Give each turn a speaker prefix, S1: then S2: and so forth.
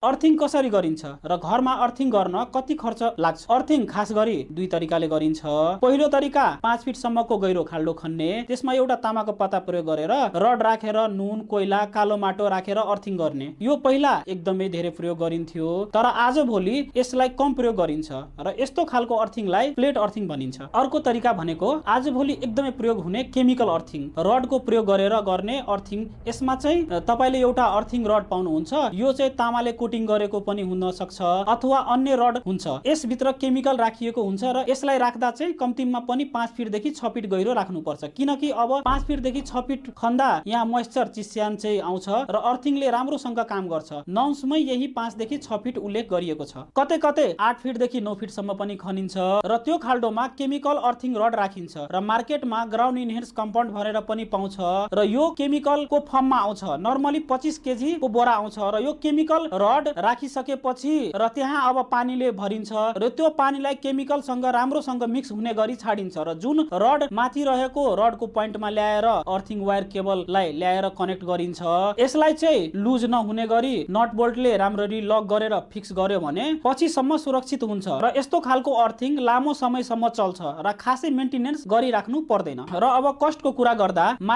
S1: Earthing कसरी गरिन्छ र घरमा अर्थिङ गर्न कति खर्च लाग्छ? अर्थिङ खास गरी दुई तरिकाले गरिन्छ। पहिलो तरिका 5 फिट सम्मको गहिरो खाल्डो खन्ने, त्यसमा एउटा तामाको पत्ता प्रयोग गरेर रड राखेर नुन, कोइला, कालो माटो राखेर अर्थिङ गर्ने। यो पहिला एकदमै धेरै प्रयोग गरिन्थ्यो, तर आजभोलि यसलाई कम प्रयोग गरिन्छ र यस्तो खालको अर्थिङलाई प्लेट अर्थिङ भनिन्छ। अर्को तरिका भनेको आजभोलि एकदमै प्रयोग हुने केमिकल अर्थिङ, रडको प्रयोग गरेर गर्ने अर्थिङ। यसमा चाहिँ तपाईले एउटा अर्थिङ रड पाउनुहुन्छ। यो चाहिँ तामाले कोटिङ गरेको पनि हुन सक्छ अथवा अन्य रड हुन्छ। यसभित्र केमिकल राखिएको हुन्छ र यसलाई राख्दा चाहिँ कम्तीमा पनि 5 फिट देखि 6 फिट गहिरो राख्नुपर्छ, किनकि अब 5 फिट देखि 6 फिट खन्दा यहाँ मोइस्चर चिस्यान चाहिँ आउँछ र अर्थिङले राम्रोसँग काम गर्छ। नर्म्समै यही 5 देखि 6 फिट उल्लेख गरिएको छ। कतै कतै 8 फिट देखि 9 फिट सम्म पनि खनिन्छ र त्यो खाल्डोमा केमिकल अर्थिङ रड राखिन्छ र मार्केटमा ग्राउन्ड इन्हेन्स कम्पाउन्ड भनेर पनि पाउँछ र यो केमिकलको फर्ममा आउँछ। नर्मली 25 केजी को बोरा आउँछ र यो केमिकल रड राखिसकेपछि र त्यहाँ अब पानीले भरिन्छ र त्यो पानीलाई केमिकलसँग राम्रोसँग मिक्स हुने गरी छाडिन्छ र जुन रड माथि रहेको रडको पोइन्टमा ल्याएर अर्थिङ वायर केबललाई ल्याएर कनेक्ट गरिन्छ। यसलाई चाहिँ लुज नहुने गरी नट बोल्टले राम्ररी लक गरेर फिक्स गर्यो भने पछिसम्म सुरक्षित हुन्छ र यस्तो खालको अर्थिङ लामो समयसम्म चल्छ र खासै मेन्टेनेन्स गरिराख्नु पर्दैन। र अब कस्टको कुरा गर्दा